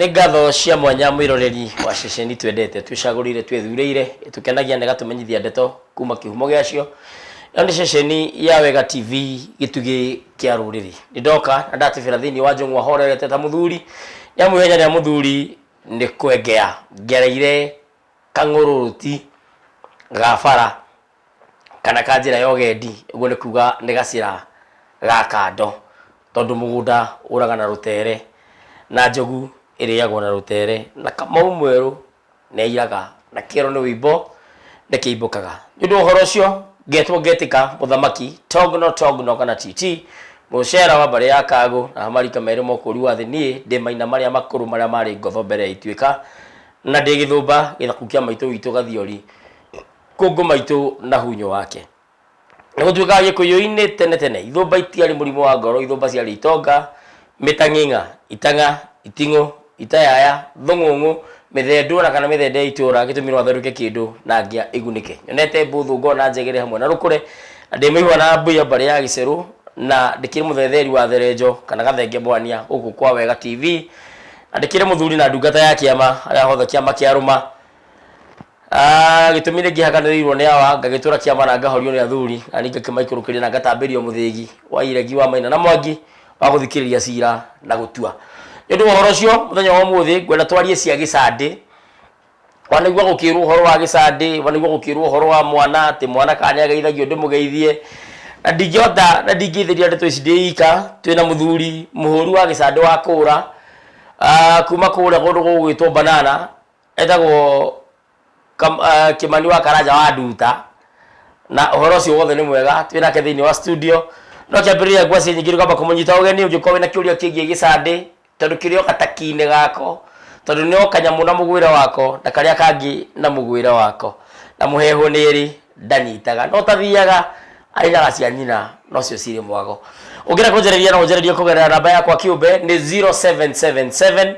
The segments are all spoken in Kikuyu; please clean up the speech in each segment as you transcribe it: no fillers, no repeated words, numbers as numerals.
Nĩ ngatho cia mwanya mwĩroreri wa ceceni twendete twĩcagũrĩire twĩthurĩire ĩtũkenagia na ĩgatũmenyithia ndeto kuma kĩhumo gĩacio. Ĩno nĩ ceceni ya Wega TV gĩtugĩ kĩa rũrĩrĩ. Nĩ ndoka na ndatibĩra thĩinĩ wa njũng'wa horerete ta mũthuri nĩ amu ihenya rĩa mũthuri nĩ kwengea. Ngereire kang'ũrũrũti ga bara kana ka njĩra ya ũgendi, ũguo nĩ kuga nĩ gacĩra ga kando, tondũ mũgũnda ũraga na rũtere, na njogu ĩrĩagwo na rũtere, na Kamau mwerũ nĩ airaga, na kĩero nĩ ũimbo nĩ kĩimbũkaga. Nĩ ũndũ wa ũhoro ũcio, ngetwo ngetĩka mũthamaki Tongno Tongno kana TT, mũcera wa mbarĩ ya Kagũ na marika merĩ ma ũkũũri wa thĩ, niĩ ndĩ maina marĩa makũrũ marĩa marĩ ngotho mbere ya ituĩka, na ndĩ gĩthũmba gĩthaku kĩa maitũ witũ Gathiori. Kũngũ maitũ na hunyũ wake. Na gũtuĩkaga Gĩkũyũ-inĩ tene tene, ithũmba itiarĩ mũrimũ wa ngoro, ithũmba ciarĩ itonga, mĩtang'ing'a, itang'a, iting'ũ, itayaya, thũng'ũng'ũ, mĩthendũ ona kana mĩthende ya itũũra, gĩtũmi no atherũke kĩndũ na ngĩa ĩgunĩke. Nyonete mbũthũ ngona njegere hamwe na rũkũre, na ndĩ mũihwa na mbuya mbarĩ ya gĩcerũ, na ndĩkĩrĩ mũthetheri wa therenjo kana gathenge mwania gũkũ kwa Wega TV, na ndĩkĩrĩ mũthuri na ndungata ya kĩama, harĩa hothe kĩama kĩarũma. Ah, gĩtũmi nĩ ngĩhakanĩrĩirwo nĩ awa ngagĩtũra kĩama na ngahorio nĩ athuri na niĩ ngakĩmaikũrũkĩria na ngatambĩrio mũthĩgi wa iregi wa maina na mwangi wa gũthikĩrĩria cira na gũtua. Nĩ ũndũ wa ũhoro ũcio mũthenya wa ũmũthĩ ngwenda twarie cia gĩcandĩ. Wanaigua gũkĩrwo ũhoro wa gĩcandĩ, wanaigua gũkĩrwo ũhoro wa mwana atĩ mwana kana nĩ ageithagio ndĩmũgeithie. Na ndingĩhota na ndingĩithĩria ndeto ici ndĩ ika, twĩna mũthuri mũhũri wa gĩcandĩ wa kũra ah, kuma kũrĩa kũndũ gũgwĩtwo Banana etagwo Kam- eh, Kimani wa Karanja wa Nduta na ũhoro ũcio wothe nĩ mwega twĩ nake thĩinĩ wa studio no kĩambĩrĩria ngwacĩ nyingĩ nĩkwamba kũmũnyita ũgeni ũngĩkorwo wĩna kĩũria kĩgiĩ gĩcandĩ tondũ kĩrĩ o gatakiinĩ gako tondũ nĩ o kanyamũ na mũgwĩre wako na karĩa kangĩ na mũgwĩre wako na mũhehwo nĩ ĩrĩ ndanyitaga no tathiaga arĩnyaga cia nyina nocio cirĩ mwago ũngĩenda kũnjarĩria no ũnjarĩrie kũgerera namba yakwa kĩũmbe nĩ 0777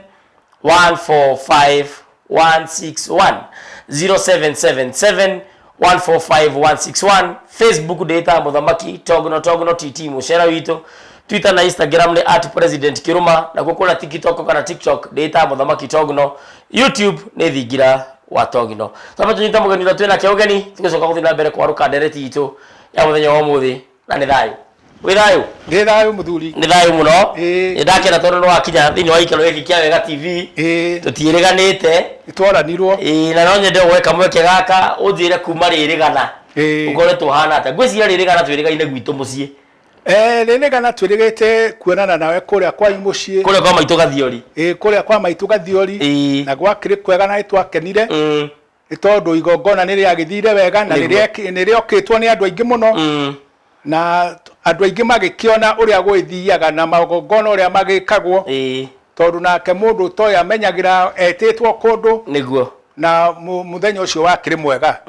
145 161 0777 145 161 Facebook ndĩtaga mũthamaki togno togno tt mũcera witũ Twitter na Instagram nĩ at president Kiruma nakuo kũrĩa TikTok kana TikTok ndĩtaga mũthamaki togno YouTube nĩ thingira wa togno twamba tũnyita mũgeni ũrĩa twĩnake ũgeni tũgĩcoka gũthiĩ na mbere kwarũka ndereti itũ ya mũthenya wa ũmũthĩ na nĩ thayũ wĩ thayũ Ndĩ thayũ mũthuri. nĩ thayũ mũno Ĩĩ. nĩ ndakena tondũ nĩ wakinya thĩinĩ wa gĩikaro gĩkĩ kĩa Wega TV Ĩĩ. tũtiĩrĩganĩte Twaranirwo. Ĩĩ, na no nyende gweka mweke gaka ũnjĩre kuma rĩrĩgana Ĩĩ. ũkoretwo ũhana atĩa ngwĩciria rĩrĩgana twĩrĩgaine gwitũ mũciĩ Eh, rĩrĩgana twĩrĩgĩte kuonana nawe kũrĩa kwanyu mũciĩ. kũrĩa kwa maitũ Gathiori Ĩĩ, kũrĩa kwa maitũ Gathiori. Ĩĩ. Na gwakĩrĩ kwega na nĩtwakenire. Mm, Nĩ tondũ igongona nĩ rĩagĩthire wega na Nĩguo. nĩ rĩokĩtwo nĩ andũ aingĩ mũno. mm, Na andũ aingĩ magĩkĩona ũrĩa gwĩthiaga na magongona ũrĩa magĩkagwo. Ĩĩ. Tondũ nake mũndũ ũtoĩ amenyagĩra etĩtwo kũndũ. Nĩguo. Na mũthenya ũcio wakĩrĩ mwega.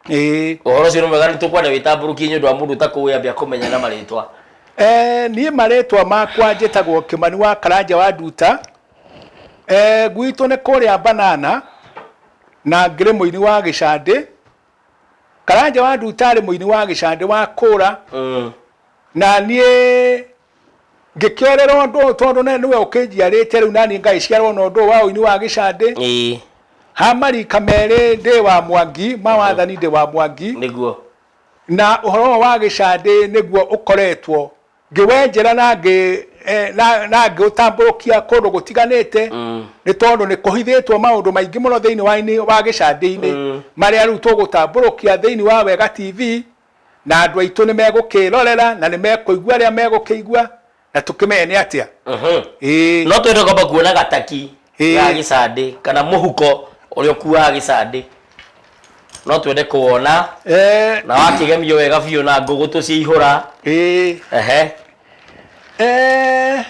Ĩĩ. Ũhoro ũcio nĩ mwega nĩ tũkwenda wĩtambũrũkie nĩ ũndũ wa mũndũ ũtakũĩ ambe akũmenye na marĩtwa. Eh, niĩ marĩtwa makwa njĩtagwo Kĩmani wa Karanja wa Nduta. Eh, gwitũ nĩ kũrĩa Banana na ngĩrĩ mũini wa gĩcandĩ. Karanja wa Nduta arĩ mũini wa gĩcandĩ wa kũra. Na niĩ ngĩkĩorera ũndũ ũyũ tondũ ne nĩwe ũkĩnjiarĩte rĩu naniĩ ngagĩciarwo na ũndũ ũyũ wa ũini wa gĩcandĩ. Ha marika merĩ ndĩ wa Mwangi, ma wathani ndĩ wa Mwangi. Nĩguo. Na ũhoro ũyũ wa gĩcandĩ nĩguo ũkoretwo ngĩwenjera na ngĩ eh, na, na ngĩũtambũrũkia kũndũ gũtiganĩte nĩ tondũ nĩ kũhithĩtwo maũndũ maingĩ mũno thĩinĩ wa, wa gĩcandĩ-inĩ marĩa rĩu tũgũtambũrũkia thĩinĩ wa Wega TV na andũ aitũ nĩ megũkĩrorera na nĩ mekũigua arĩa megũkĩigua na tũkĩmenye nĩ atĩa. Ĩĩ. No twende kwamba kuona gataki Ĩĩ. ga gĩcandĩ kana mũhuko ũrĩa ũkuaga gĩcandĩ no twende kuwona Eh, na wakĩgemio wega biũ na ngũgũtũ ciaihũra. Ĩĩ. Ehe. Eh,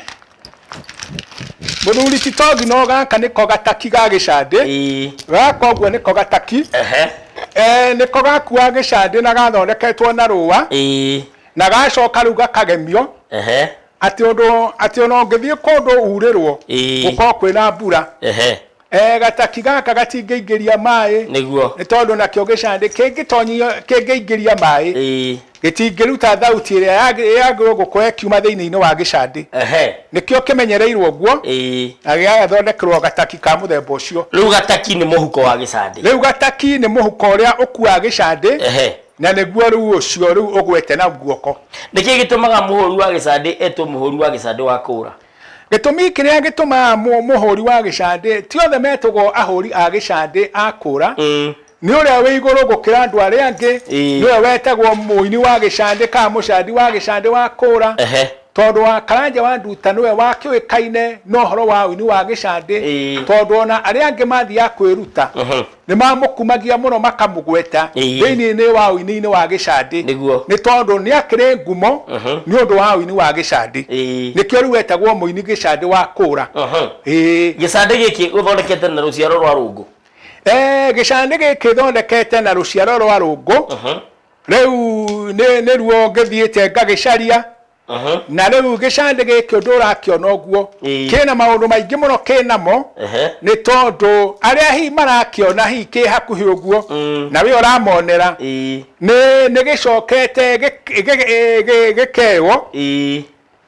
mũthuri ti togi no gaka nĩko gataki ga gĩcandĩ. Ĩĩ. Gaka ũguo nĩko gataki. Ehe. Eh, nĩko gakua gĩcandĩ na gathondeketwo na rũa. Ĩĩ. Na gacoka rĩu gakagemio. Ehe. Atĩ ũndũ atĩ ona ũngĩthiĩ kũndũ urĩrwo Ĩĩ. gũkorwo kwĩna mbura. Ehe. Gataki gaka gatingĩingĩria maĩ. Nĩguo. Nĩ tondũ nakĩo gĩcandĩ kĩngĩtonyio, kĩngĩingĩria maĩ, gĩtingĩruta thauti ĩrĩa yagĩrĩirwo gũkorwo ĩkiuma thĩinĩ-inĩ wa gĩcandĩ. Nĩkĩo kĩmenyereirwo ũguo, na gĩgathondekerwo gataki ka mũthemba ũcio. Rĩu gataki nĩ mũhuko wa gĩcandĩ. Rĩu gataki nĩ mũhuko ũrĩa ũkuaga gĩcandĩ, na nĩguo rĩu ũcio rĩu ũgwete na guoko. Nĩkĩ gĩtũmaga mũhũri wa gĩcandĩ etwo mũhũri wa gĩcandĩ wa kũra? Gĩtũmi kĩrĩa gĩtũmaga mũhũri wa gĩcandĩ, ti othe metagwo ahũri a gĩcandĩ a kũra, nĩ ũrĩa wĩ igũrũ gũkĩra andũ arĩa angĩ, nĩwe wetagwo mũini wa gĩcandĩ kana mũcandi wa gĩcandĩ wa kũra. Tondũ wa Karanja wa Nduta nĩwe wakĩũĩkaine na ũhoro wa ũini wa gĩcandĩ, tondũ ona arĩa angĩ mathiaga kwĩruta nĩ mamũkumagia mũno makamũgweta thĩinĩ wa ũini-inĩ wa gĩcandĩ. Nĩ tondũ nĩ akĩrĩ ngumo nĩ ũndũ wa ũini wa gĩcandĩ. Nĩkĩo rĩu etagwo mũini gĩcandĩ wa kũra. Gĩcandĩ gĩkĩ ũthondekete na rũciaro rwa rũngũ? Gĩcandĩ gĩkĩ thondekete na rũciaro rwa rũngũ. Rĩu nĩruo ngĩthiĩte ngagĩcaria. Na rĩu gĩcandĩ gĩkĩ ũndũ ũrakĩona ũguo, kĩna maũndũ maingĩ mũno kĩnamo, nĩ tondũ arĩa hihi marakĩona hihi kĩ hakuhĩ ũguo, na we ũramonera, nĩ gĩcokete gĩkewo.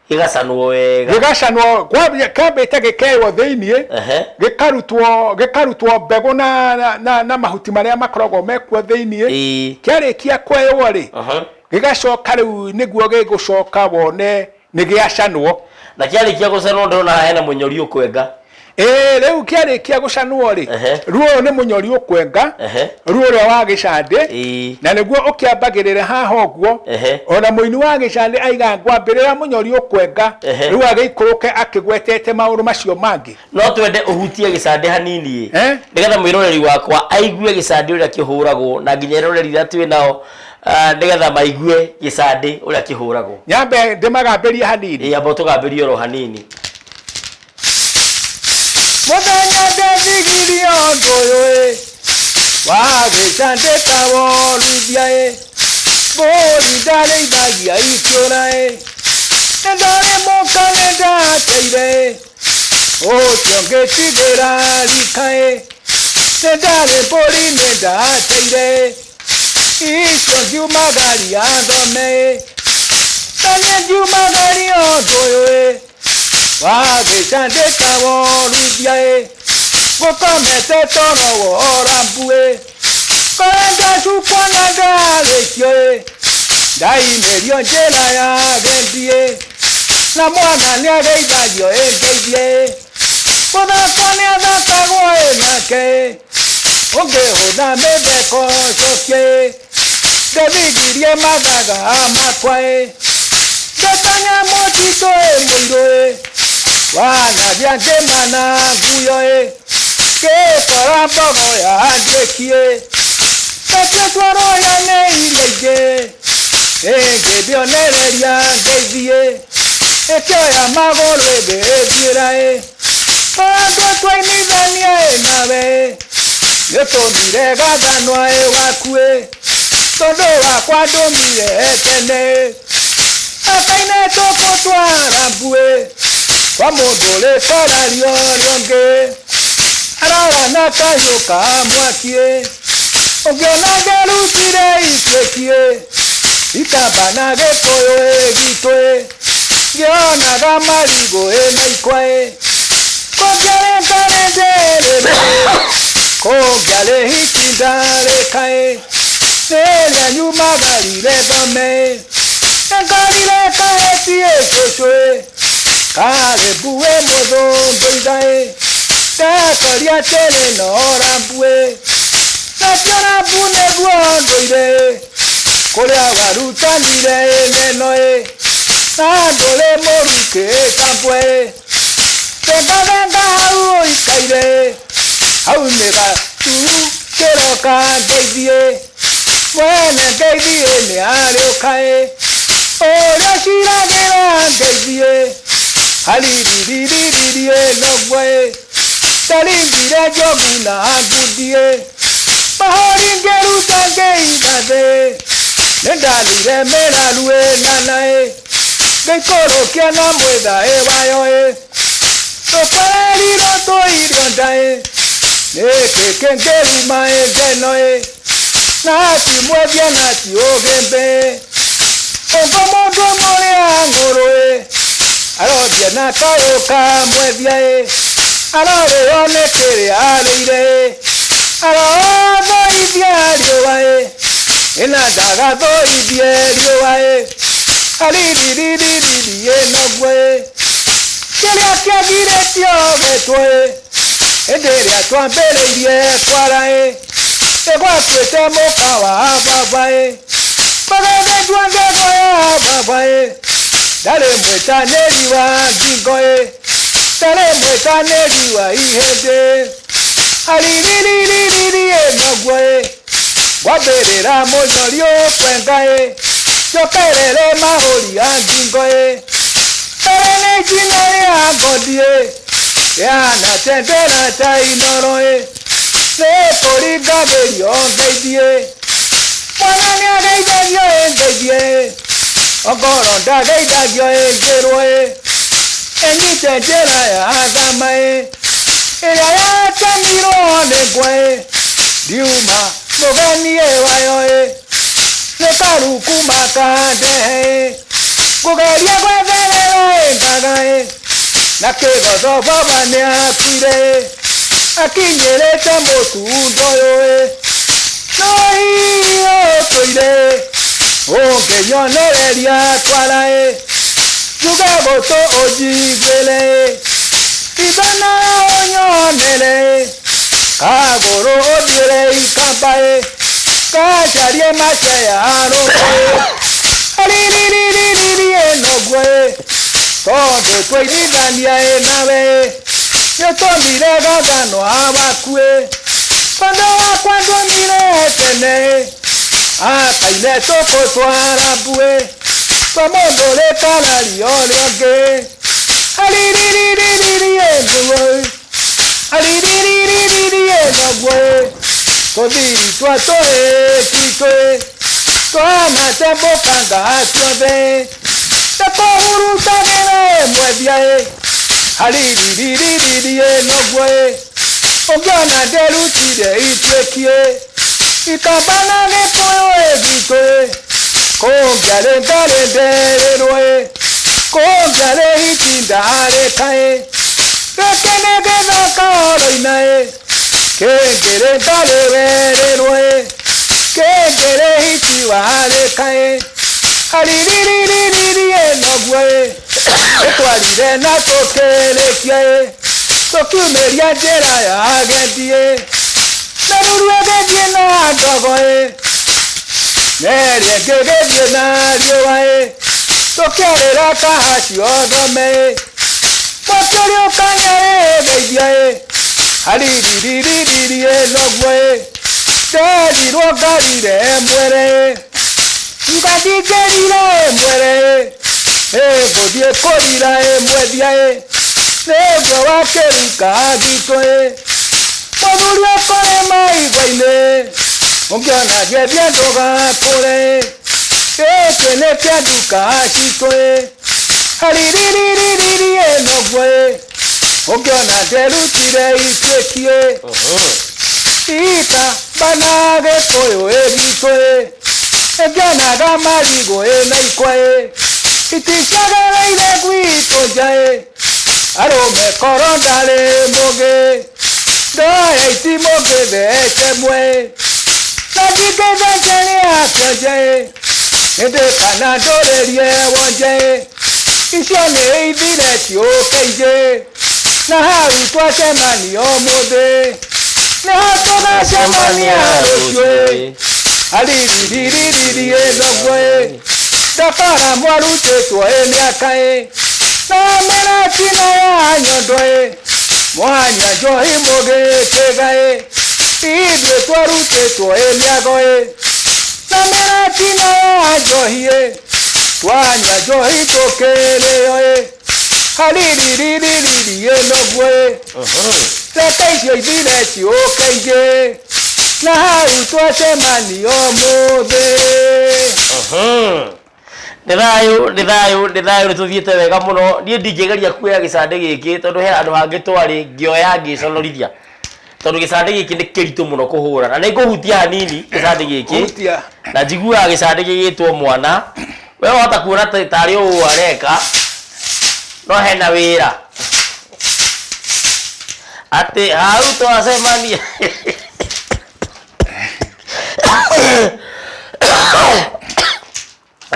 Gĩgacanwo wega. Gĩgacanwo, kĩambĩte gĩkewo thĩinĩ, gĩkarutwo mbegũ na mahuti marĩa makoragwo mekuo thĩinĩ. Kĩarĩkia kweywo rĩ, gĩgacoka rĩu nĩguo gĩgũcoka wone nĩ gĩacanwo. Na kĩarĩkia gũcanwo ndĩrona haha hena mũnyori ũkwenga. Rĩu kĩarĩkia gũcanwo rĩ, rĩu ũyũ nĩ mũnyori ũkwenga, rĩu ũrĩa wa gĩcandĩ, na nĩguo ũkĩambagĩrĩra haha ũguo. Ona mũini wa gĩcandĩ aiga ngwambĩrĩra mũnyori ũkwenga, rĩu agĩikũrũke akĩgwetete maũndũ macio mangĩ. No twende ũhutie gĩcandĩ hanini ĩ, nĩgetha mwĩroreri wakwa aigue gĩcandĩ ũrĩa kĩhũragwo, na nginya eroreri arĩa twĩ nao, nĩgetha maigue gĩcandĩ ũrĩa kĩhũragwo. Nyambe ndĩmagambĩrie hanini. Amba ũtũgambĩrie oro hanini. Mũthenya ndethigirie ũndũ ũyũ ĩ, wa gĩcandĩ ta woruithia ĩ, mbũri ndarĩithagia ikĩũra ĩ, nĩ ndarĩ mũka nĩ ndateire ĩ, ũcio ngĩtigĩra rika ĩ, nĩ ndarĩ mbũri nĩ ndateire ĩ, icio ngiumagaria thome ĩ, na niĩ ngiumagaria ũndũ ũyũ ĩ, wa gĩcandĩ ta woruithia ĩ, ngũkomete toro wora mbu ĩ, kũrĩa ndacukwo na ndarĩkio ĩ, ndaimĩrio njĩra ya agendi ĩ, na mwana nĩageithagio ĩ ngeithie ĩ, gũthakwo nĩathakagwo ĩ nake ĩ, ũngĩhũtha mĩtheko cokie ĩ, ndethigirie mathaga makwa ĩ, ndetanya mũtitũ ĩ mũirũ ĩ, wanagĩa ngĩma na nguyo ĩ, ngĩkora mbogo ya nduĩki ĩ, nakĩo twaroya nĩ iria ingĩ, ĩngĩndĩonereria ngeithiĩ, ĩkĩoya magũrũ ĩgĩthiĩra ĩ, andũ twainithania ĩ nawe ĩ, nĩũtũmire gathanwa ĩ waku ĩ, tondũ wakwa ndũmire tene ĩ, akaine tũkũtwara mbuĩ, kwa mũndũ ũrĩkararia ũrĩa ũngĩ, arora na kahiũ ka mwaki ĩ, ũngĩona ngerutire ituĩki ĩ, ikamba na gĩkũyũ ĩ gitũ ĩ, ngĩonaga marigũ ĩ na ikwa ĩ, kũngĩarĩ ngarĩ ndĩrĩme ĩ, kũngĩarĩ hiki ndarĩka ĩ, rĩrĩa nyumagarire thome ĩ, nĩngorire kahĩti ĩ cũcũ ĩ, karĩ mbuĩ mũthũngũ itha ĩ, ndekoria atĩrĩ no rambu ĩ, nakĩo rambu nĩguo ndũire ĩ, kũrĩa warutanire ĩ neno ĩ, na ndũrĩ mũrukĩ ta mbwe ĩ, thengathenga hau ũikaire ĩ, hau nĩ gaturu kĩroka ngeithiĩ, mwene ngeithiĩ nĩ arĩũka ĩ, ũrĩa ciragĩra ngeithiĩ, haririririririĩ noguo ĩ, ndaringire njogu na ngundi ĩ, mahũri ngĩruta ngĩiga thĩ, nĩ ndarĩire mĩraru ĩnana ĩ, ngĩikũrũkia na mwĩtha ĩ wayo ĩ, tũkwererirwo tũirio nda ĩ, Nĩkĩ kĩngĩruma ĩngeno ĩ na ti mwendia na ti ũgĩmbĩ ũngũ mũndũ mũrĩa ng'ũrũ ĩ arothia na kayũ ka mwendia ĩ arorĩo nĩ kĩrĩa arĩire ĩ arothũithia riũa ĩ ĩna ndagathũithie riũa ĩ aririririri ĩnoguo ĩ kĩrĩa kĩagirĩtio gĩtwo ĩ hĩndĩ ĩrĩa twambĩrĩirie kwara ĩ ĩgwakuĩte mũka wa baba ĩ magethĩnjwo ndegwa ya baba ĩ ndarĩ mwĩtanĩri wa ngingo ĩ ndarĩ mwĩtanĩri wa ihĩndĩ aririririri ĩnoguo ĩ ngwambĩrĩra mũnyori ũkwenga ĩ njokerere mahũri ya ngingo ĩ mbere nĩ njino rĩa ngondi ĩ rĩanatendera ta inoro ĩ nĩ kũringagĩrio ngeithi ĩ mwana nĩageithagio ĩ ngeithi ĩ ongoro ndageithagio ĩ njĩrwo ĩ ĩnyite njĩra ya thama ĩ ĩrĩa yatemirwo nĩ ngwa ĩ ndiuma mũgeni ĩ wayo ĩ nĩ karukuma kandehe ĩ ngũgeria gwetherera ĩ ngaga ĩ na kĩgotho baba nĩakuire ĩ akinyĩrĩte mũtundo ũyũ ĩ no hihi ũtũire ũngĩnyonereria twara ĩ njuge gũtũ ũnjiguĩre ĩ itho na ũnyonere ĩ kagũrũ ũthiĩre ikamba ĩ kacarie maceya rũmwe ĩ ririririri ĩnoguo ĩ tondũ twaiguithania ĩ nawe ĩ nĩũtũmire gathanwa waku ĩ tondũ wakwa ndũmire tene ĩ akaine tũkũtwara mbuĩ twa mũndũ rĩkararia ũrĩa ũngĩ aririririri ĩnoguo ĩ aririririri ĩnoguo ĩ tũthii twa tũĩ twitũ ĩ twanatembũkanga ciothe ĩ tũkũhurutagĩra ĩ mwendia ĩ aririririri ĩnoguo ĩ ũngĩona nderutire ituĩkie ikamba na gĩkũyũ ĩ gwitũ ĩ kũngĩarĩ ngarĩ nderirwo ĩ kũngĩarĩ hiti ndarĩka ĩ gĩkĩ nĩ gĩthaka oroina ĩ kĩngĩrĩ ngarĩ werĩrwo ĩ kĩngĩrĩ hiti warĩka ĩ aririririri ĩnoguo ĩ ĩtwarire na tũkĩrĩkia ĩ tũkiumĩria njĩra ya agendi ĩ na ruru ĩgĩthiĩ na ndogo ĩ nerĩ ĩngĩ ĩgĩthiĩ na riũa ĩ tũkĩarĩra kahacio thome ĩ mwaki ũrĩa ũkania ĩ geithia ĩ aririririri ĩnoguo ĩ nderirwo ngarire mwere ĩ njuga ndingĩrira ĩ mwere ĩ ĩngũthiĩ kũrira ĩ mwendia ĩ nĩguo wakĩruka gitũ ĩ mũthuri ũkũrĩ maigua-inĩ ũngĩona ngĩendia ndũgakũre ĩ gĩkĩ nĩ kĩa nduka citũ ĩ aririririri ĩnoguo ĩ ũngĩona nderutire ituĩkie ita bana gĩkũyũ ĩ gitũ ĩ ĩngĩonaga marigũ ĩ na ikwa ĩ iticagereire gwitũ nja ĩ arũme korwo ndarĩ mũgĩ ndoya itimũ ngĩthece mwe na ndingĩthece rĩakĩo nje ĩ ĩndĩ kana ndũrĩrie wonje ĩ icio nĩ ithire ciũke ingĩ na hau twacemania ũmũthĩ nĩho tũgacemania rũciũ ĩ aririririri ĩnoguo ĩ ndakara mwarutĩtwo ĩ mĩaka ĩ na mĩratina ya nyondo ĩ mwanyua njohi mũgĩkĩga ĩ ithuĩ twarutĩtwo ĩ mĩago ĩ na mĩratina ya njohi ĩ twanyua njohi tũkĩrĩo ĩ aririririri ĩnoguo ĩ reke icio ithire ciũke ingĩ na hau twacemania ũmũthĩ. Nĩ thayũ, nĩ thayũ, nĩ thayũ, nĩ tũthiĩte wega mũno. Niĩ ndingĩgeria kuoya gĩcandĩ gĩkĩ tondũ he handũ hangĩ twarĩ ngĩoya ngĩconorithia. Tondũ gĩcandĩ gĩkĩ nĩ kĩritũ mũno kũhũra, na nĩ ngũhutia hanini gĩcandĩ gĩkĩ. Hutia. Na njiguaga gĩcandĩ gĩgĩtwo mwana. We wahota kuona tarĩ ũũ areka, no hena wĩra. Atĩ hau twacemania.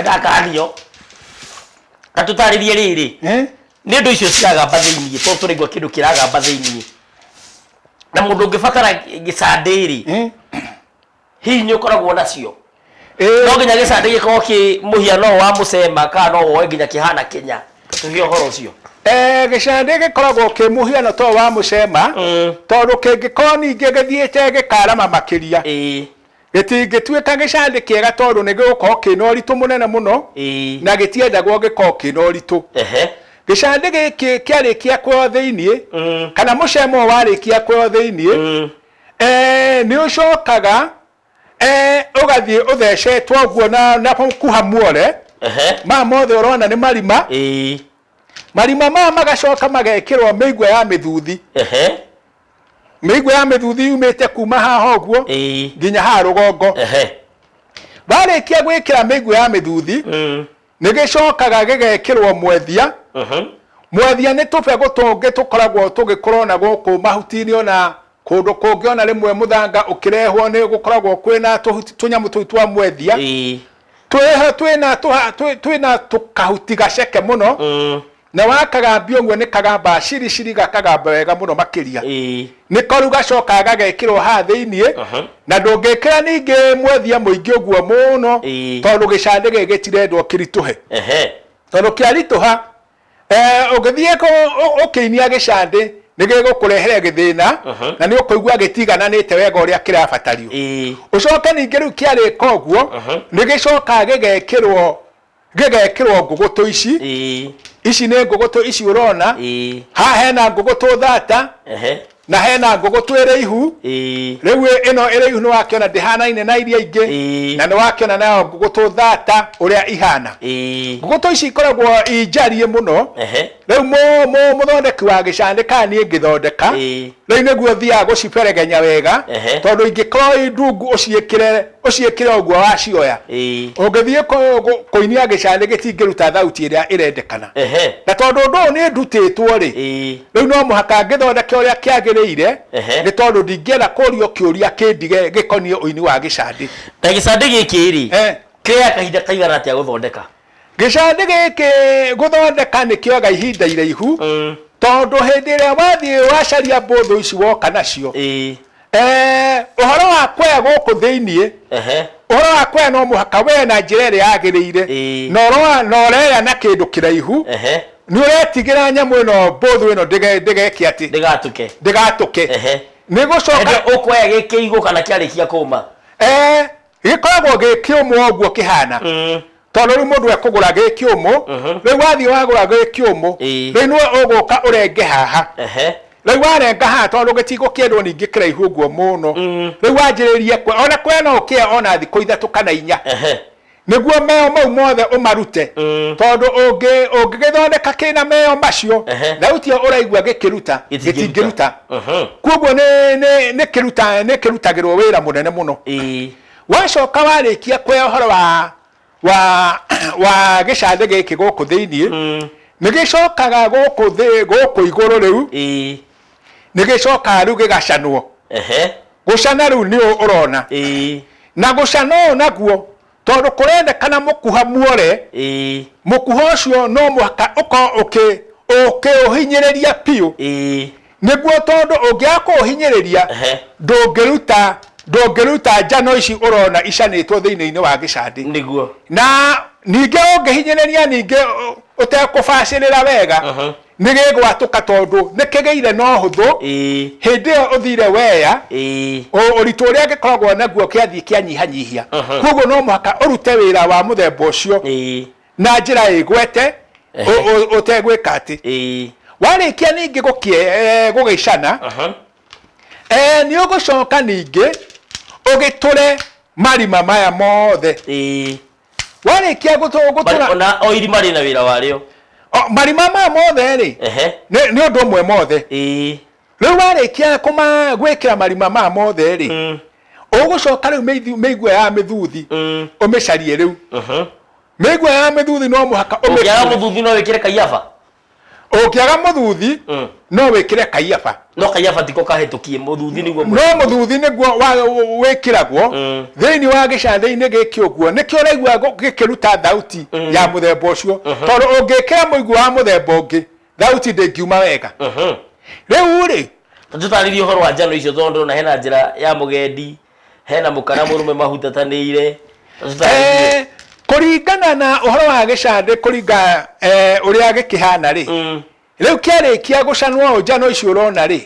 Ndakanio. Na tũtarĩrie rĩrĩ. Eh? Nĩ ũndũ icio ciragamba thĩiniĩ, tondũ tũraigua kĩndũ kĩragamba thĩiniĩ. Na mũndũ ũngĩbatara gĩcandĩ rĩ, Eh? hihi nĩ ũkoragwo nacio? Eh, No nginya gĩcandĩ gĩkorwo kĩ mũhiano wa mũcema kana no woe nginya kĩhana kĩnya? Tũgĩe ũhoro ũcio. Eh, gĩcandĩ gĩkoragwo kĩ mũhiano to wa mũcema, tondũ kĩngĩkorwo ningĩ gĩthiĩte gĩkarama makĩria, gĩtingĩtuĩka gĩcandĩ kĩega tondũ nĩ gĩgũkorwo kĩna ũritũ mũnene mũno, na gĩtiendagwo gĩkorwo kĩna ũritũ. Gĩcandĩ gĩkĩ kĩarĩkia kuoywo thĩiniĩ, kana mũcema ũyũ warĩkia kuoywo thĩiniĩ, nĩ ũcokaga ũgathiĩ ũthecetwo ũguo na kuha muore. Maya mothe ũrona nĩ marima. Marima maya magacoka magekĩrwo mĩigua ya mĩthuthi. Mĩigua ya mĩthuthi yumĩte kuma haha ũguo nginya haha rũgongo. Warĩkia gwĩkĩra mĩigua ya mĩthuthi, nĩ gĩcokaga gĩgekĩrwo mwethia. Mwethia nĩ tũbegũ tũngĩ tũkoragwo tũgĩkũra ona gũkũ mahuti-inĩ, ona kũndũ kũngĩ, ona rĩmwe mũthanga ũkĩrehwo nĩ gũkoragwo kwĩna tũnyamũ tũu twa mwethia. Twĩho twĩna tũkahuti gaceke mũno, na wakagambia ũguo nĩ kagamba ciri ciri, gakagamba wega mũno makĩria. Nĩ koru gacokaga gagekĩrwo haha thĩiniĩ, na ndũngĩkĩra ningĩ mwethia mũingĩ ũguo mũno, tondũ gĩcandĩ gĩkĩ gĩtirendwo kĩritũhe. Tondũ kĩaritũha, ũngĩthiĩ ũkĩinia gĩcandĩ nĩ gĩgũkũrehere gĩthĩna, na nĩ ũkũigua gĩtigananĩte wega ũrĩa kĩrabatario. Ũcoke ningĩ rĩu kĩarĩka ũguo, nĩ gĩcokaga gĩgekĩrwo ngũgũtũ ici. Ici nĩ ngũgũtũ ici ũrona. Haha hena ngũgũtũ thata, na hena ngũgũtũ ĩrĩ ihu. Rĩu ĩno ĩrĩ ihu nĩ wakĩona ndĩhanaine na iria ingĩ, na nĩ wakĩona nayo ngũgũtũ thata ũrĩa ihana. Ngũgũtũ ici ikoragwo i njariĩ mũno. Rĩu mũthondeki wa gĩcandĩ kana niĩ ngĩthondeka, rĩu nĩguo thiaga gũciberegenya wega, tondũ ingĩkorwo i ndungu ũciĩkĩre ũguo wacioya, ũngĩthiĩ kũinia gĩcandĩ gĩtingĩruta thauti ĩrĩa ĩrendekana. Na tondũ ũndũ ũyũ nĩ ndutĩtwo rĩ, rĩu no mũhaka ngĩthondeke ũrĩa kĩagĩrĩire, nĩ tondũ ndingĩenda kũrio kĩũria kĩndige gĩkoniĩ ũini wa gĩcandĩ. Na gĩcandĩ gĩkĩ rĩ, kĩoya kahinda kaigana atĩa gũthondeka? Gĩcandĩ gĩkĩ gũthondeka nĩ kĩoyaga ihinda iraihu, tondũ hĩndĩ ĩrĩa wathiĩ wacaria mbũthũ ici woka nacio, ũhoro wa kwea gũkũ thĩiniĩ, ũhoro wa kwea no mũhaka wee na njĩra ĩrĩa yagĩrĩire, na ũreya na kĩndũ kĩraihu, nĩ ũretigĩra nyamũ ĩno mbũthũ ĩno ndĩgeke atĩ ndĩgatũke. Ndĩgatũke. Nĩ gũcoka ũkwea gĩkĩigũ kana kĩarĩkia kũma? Gĩkoragwo gĩ kĩũmũ ũguo kĩhana, tondũ rĩu mũndũ ekũgũra gĩ kĩũmũ. Rĩu wathiĩ wagũra gĩ kĩũmũ, rĩu nĩwe ũgũka ũrenge haha. Rĩu warenga haha, tondũ gĩtigũkĩendwo ningĩ kĩraihu ũguo mũno, rĩu wanjĩrĩrie kwe ona kwe no ũkĩe ona thikũ 3 kana 4, nĩguo meo mau mothe ũmarute, tondũ ũngĩgĩthondeka kĩna meo macio, thauti ĩyo ũraigua gĩkĩruta gĩtingĩruta. Koguo nĩ kĩruta nĩ kĩrutagĩrwo wĩra mũnene mũno. Wacoka warĩkia kwe ũhoro wa gĩcandĩ gĩkĩ gũkũ thĩiniĩ, nĩ gĩcokaga gũkũ thĩ gũkũ igũrũ rĩu, nĩ gĩcokaga rĩu gĩgacanwo. Gũcana rĩu nĩ ũrona, na gũcana ũũ naguo tondũ kũrendekana mũkuha muore, mũkuha ũcio no mũhaka ũkorwo ũkĩũhinyĩrĩria biũ, nĩguo tondũ ũngĩaga kũũhinyĩrĩria, ndũngĩruta njano ici ũrona icanĩtwo thĩinĩ-inĩ wa gĩcandĩ. Na ningĩ ũngĩhinyĩrĩria ningĩ ũtekũbacĩrĩra wega, nĩ gĩgwatũka, tondũ nĩ kĩgĩire na ũhũthũ. Hĩndĩ ĩyo ũthire weya, ũritũ ũrĩa gĩkoragwo naguo kĩathiĩ kĩanyihanyihia. Koguo no mũhaka ũrute wĩra wa mũthemba ũcio na njĩra ĩgwete, ũtegwĩka atĩ. Warĩkia ningĩ gũgĩcana, nĩ ũgũcoka ningĩ ũgĩtũre marima maya mothe. Warĩkia gũtũra, ona o irima rĩna wĩra warĩo. Marima maya mothe rĩ, nĩ ũndũ ũmwe mothe. Rĩu warĩkia kũma gwĩkĩra marima maya mothe rĩ, ũgũcoka rĩu mĩigua ya mĩthuthi ũmĩcarie rĩu. Mĩigua ya mĩthuthi no mũhaka Ũngĩaga ũmĩkure. Mũthuthi no wĩkĩre kaiaba? Ũngĩaga mũthuthi no wĩkĩre kaiaba. No kaiaba tiko kahĩtũkie, mũthuthi nĩguo No mũthuthi nĩguo wĩkĩragwo thĩinĩ wa gĩcandĩ-inĩ gĩkĩ ũguo, nĩkĩo ũraigua gĩkĩruta thauti ya mũthemba ũcio, tondũ ũngĩkĩra mũigua wa mũthemba ũngĩ thauti ndĩngiuma wega. Rĩu rĩ, Tũtarĩrie ũhoro wa njano icio, tondũ ndĩrona hena njĩra ya mũgendi, hena mũkara mũrũme mahutatanĩire. Tũtarĩrie. Kũringana na ũhoro wa gĩcandĩ, kũringa ũrĩa gĩkĩhana rĩ, rĩu kĩarĩkia gũcanwo ũũ, njano icio ũrona rĩ,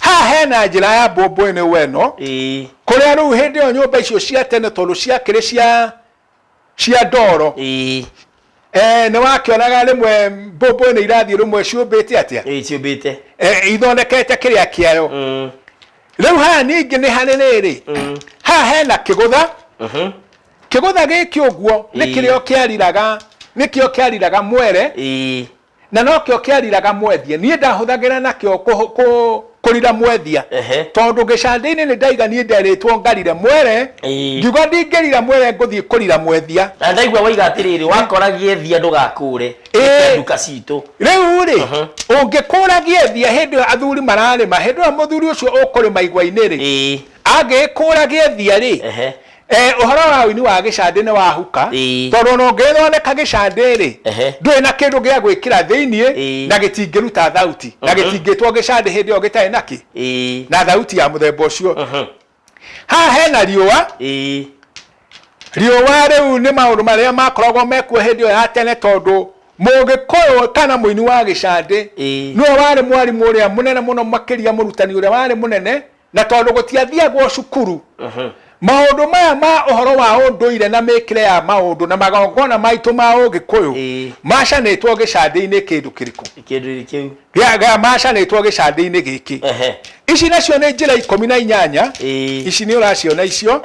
haha hena njĩra ya mbũmbũĩ weno, kũrĩa rĩu hĩndĩ ĩyo nyũmba icio cia tene tondũ ciakĩrĩ cia ndoro, nĩ wakĩonaga rĩmwe mbũmbũĩ nĩ irathiĩ rĩmwe ciũmbĩte atĩa? Ĩĩ, ciũmbĩte. Ithondekete kĩrĩa kĩayo. Rĩu haha ningĩ nĩ harĩ rĩrĩ, haha hena kĩgũtha. Kĩgũtha gĩkĩ ũguo nĩ kĩrĩa kĩariraga, nĩkĩo kĩariraga mwere, na nokĩo kĩariraga mwethia. Niĩ ndahũthagĩra nakĩo kũrira mwethia, tondũ gĩcandĩ-inĩ nĩ ndaiga niĩ nderĩtwo ngarire mwere, ngiuga ndingĩrira mwere ngũthiĩ kũrira mwethia. Na ndaigua waiga atĩrĩrĩ, wakora gĩethia ndũgakũre. Nĩ nduka citũ. Rĩu rĩ, ũngĩkũra gĩethia hĩndĩ ĩyo athuri mararĩma, hĩndĩ ĩyo mũthuri ũcio ũkũrĩma igwa-inĩ rĩ, angĩkũra gĩethia rĩ, ũhoro wa ũini wa gĩcandĩ nĩ wahuka, tondũ ona ũngĩthondeka gĩcandĩ rĩ, ndũrĩ na kĩndũ gĩa gwĩkĩra thĩiniĩ, na gĩtingĩruta thauti, na gĩtingĩtwo gĩcandĩ hĩndĩ ĩyo gĩtarĩ nakĩ na thauti ya mũthemba ũcio. Haha hena riũa. Riũa rĩu nĩ maũndũ marĩa makoragwo mekuo hĩndĩ ĩyo ya tene, tondũ Mũgĩkũyũ kana mũini wa gĩcandĩ nĩwe warĩ mwarimũ ũrĩa mũnene mũno makĩria, mũrutani ũrĩa warĩ mũnene, na tondũ gũtiathiagwo cukuru, maũndũ maya ma ũhoro wa ũndũire na mĩkĩre ya maũndũ na magongona maitũ ma Ũgĩkũyũ macanĩtwo gĩcandĩ-inĩ kĩndũ kĩrĩkũ? Kĩndũ kĩu. Macanĩtwo gĩcandĩ-inĩ gĩkĩ. Ici nacio nĩ njĩra 18. Ici nĩ ũraciona icio.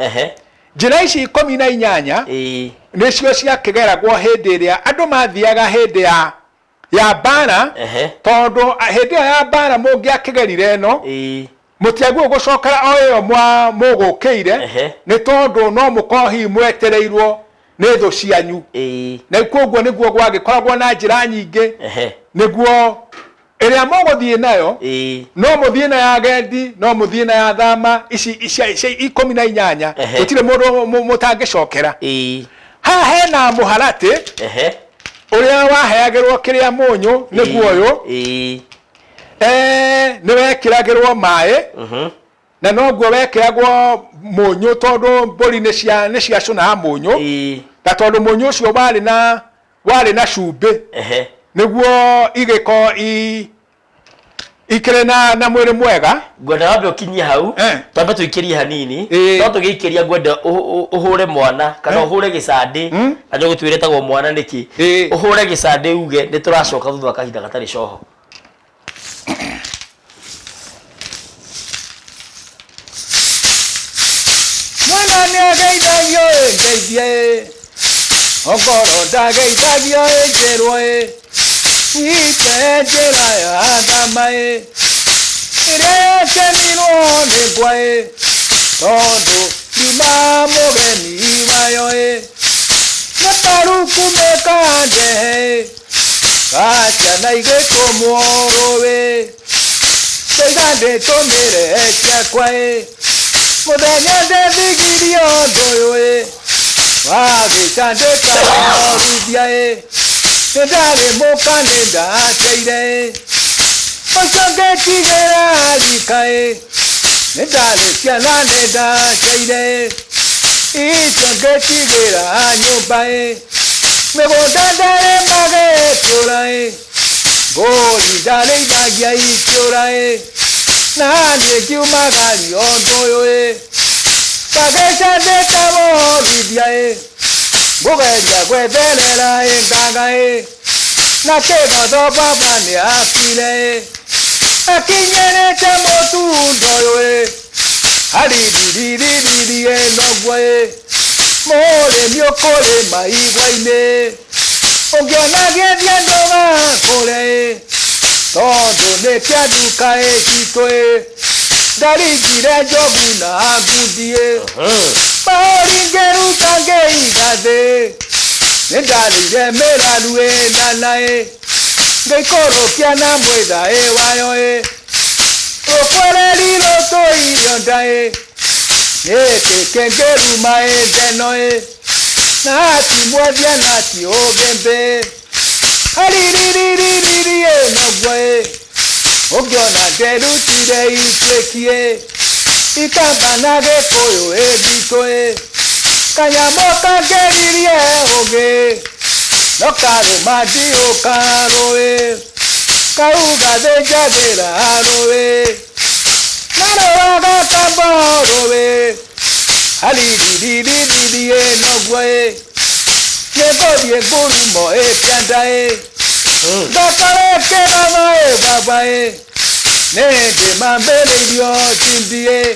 Njĩra ici 18 nĩcio ciakĩgeragwo hĩndĩ ĩrĩa andũ mathiaga hĩndĩ ya mbara, tondũ hĩndĩ ĩyo ya mbara mũngĩakĩgerire ĩno, mũtiagwo gũcokera o ĩyo mũgũkĩire, nĩ tondũ no mũkorwo hihi mwetereirwo nĩ thũ cianyu. Na koguo nĩguo gwagĩkoragwo na njĩra nyingĩ, nĩguo ĩrĩa mũgũthiĩ nayo, no mũthiĩ na ya gendi, no mũthiĩ na ya thama, ici cia 18, gũtirĩ mũndũ mũtangĩcokera. Haha hena mũharatĩ ũrĩa waheagĩrwo kĩrĩa mũnyũ, nĩguo ũyũ. Nĩ wekĩragĩrwo maĩ, na noguo wekĩragwo mũnyũ, tondũ mbũri nĩ ciacũnaga mũnyũ, na tondũ mũnyũ ũcio warĩ na cumbĩ, nĩguo igĩkorwo ikĩrĩ na mwĩrĩ mwega. Ngwenda wambe ũkinyie hau. Twambe tũikĩrie hanini. No tũgĩikĩria, ngwenda ũhũre mwana kana ũhũre gĩcandĩ, na nĩ ũgũtwĩra ĩtagwo mwana nĩkĩ. Ũhũre gĩcandĩ uge nĩ tũracoka thutha wa kahinda gatarĩ coho. Mwana nĩ ageithagio ĩ ngeithie ĩ, ongorwo ndageithagio ĩ njĩrwo ĩ, nyite njĩra ya thama ĩ, ĩrĩa yatemirwo nĩ mbwa ĩ, tondũ ndiuma mũgeni wayo ĩ, nĩ karuku mekandehe ĩ, gaciana igĩtũmwo rũĩ, ndoiga ndĩtũmĩre ciakwa ĩ, mũthenya ndethigirie ũndũ ũyũ ĩ, wagĩcandĩka worithia ĩ, nĩ ndarĩ mũka nĩ ndateire ĩ, ũcio ngĩtigĩra rika ĩ, nĩ ndarĩ ciana nĩ ndateire ĩ, icio ngĩtigĩra nyũmba ĩ, mĩgũnda ndarĩmaga ĩkĩũra ĩ, mbũri ndarĩithagia ikĩũra ĩ, na niĩ ngiumagaria ũndũ ũyũ ĩ, kagĩcandĩka worithia ĩ, ngũgeria gwetherera ĩ ngaga ĩ, na kĩgotho baba nĩ akuire ĩ, akinyĩrĩte mũtunda ũyũ ĩ, haririririri ĩ noguo ĩ, mũrĩmi ũkũrĩma igwa-inĩ, ũngĩona gĩethia ndũgakũre ĩ, tondũ nĩ kĩa nduka ĩ citũ ĩ ndaringire njogu na ngundi ĩ mahũri ngĩruta ngĩiga thĩ nĩ ndarĩire mĩraru ĩ nana ĩ ngĩikũrũkia na mwĩtha ĩ wayo ĩ rũkwereri rũtũirio nda ĩ nĩkĩ kĩngĩruma ĩ ndeno ĩ na ti mwendia na ti ũgĩmbĩ aririririri ĩ noguo ĩ ũngĩona nderutire ituĩki ĩ ikamba na gĩkũyũ ĩ gwitũ ĩ kanyamũ kangĩririe ũgĩ no karũma ndiũkarũĩ kauga thĩnjagĩra rũĩ narũaga kamba rũĩ aririririri ĩ noguo ĩ nĩngũthiĩ ngurumo ĩ kĩanda ĩ ngakore kĩgama ĩ baba ĩ nĩ hĩndĩ mambĩrĩirio cimbi ĩ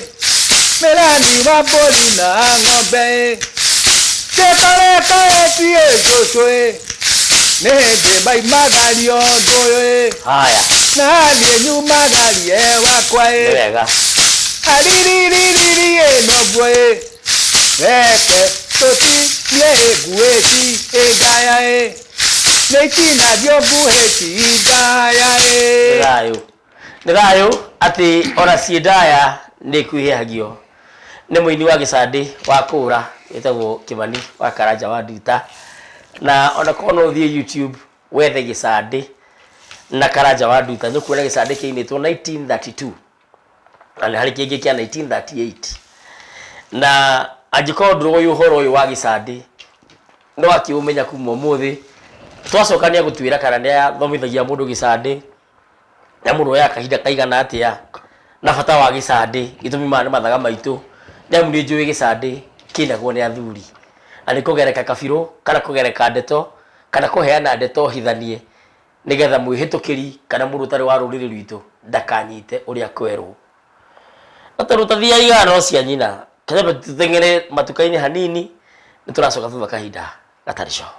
mĩrani wa mbũri na ng'ombe ĩ ngĩkore kaĩti ĩ cũcũ ĩ nĩ hĩndĩ maimagario ndũyũ ĩ Haya, na niĩ nyumagarie wakwa nĩ ĩ wega. aririririri ĩ noguo ĩ reke tũtinie nguĩ ti ĩngaya ĩ nĩ itinagio nguhĩ ti ndaya Nĩ ĩ thayũ. Nĩ thayũ atĩ ona ciĩ ndaya nĩ ikuhĩhagio nĩ mũini wa gĩcandĩ wa kũra wĩtagwo Kĩmani wa Karanja wa Nduta na ona korwo no ũthiĩ YouTube wethe gĩcandĩ na Karanja wa Nduta nĩ ũkuona gĩcandĩ kĩinĩtwo 1932 na nĩ harĩ kĩngĩ kĩa 1938 na angĩkorwo ndũrũĩ ũhoro ũyũ wa gĩcandĩ no akĩũmenya kuma ũmũthĩ twacoka nĩ agũtwĩra kana nĩ athomithagia mũndũ gĩcandĩ na mũndũ oyaga kahinda kaigana atĩa na bata wa gĩcandĩ gĩtũmi maya nĩ mathaga maitũ nĩ amu nĩ njũĩ gĩcandĩ kĩinagwo nĩ athuri na nĩ kũgereka kabirũ kana kũgereka ndeto kana kũheana ndeto hithanie nĩgetha mwĩhĩtũkĩri kana mũndũ ũtarĩ wa rũrĩrĩ rwitũ ndakanyite ũrĩa kwerwo no tondũ tathiaga igana no cia nyina kanyambe tũteng'ere matuka-inĩ hanini nĩ tũracoka thutha kahinda gatarĩ coho.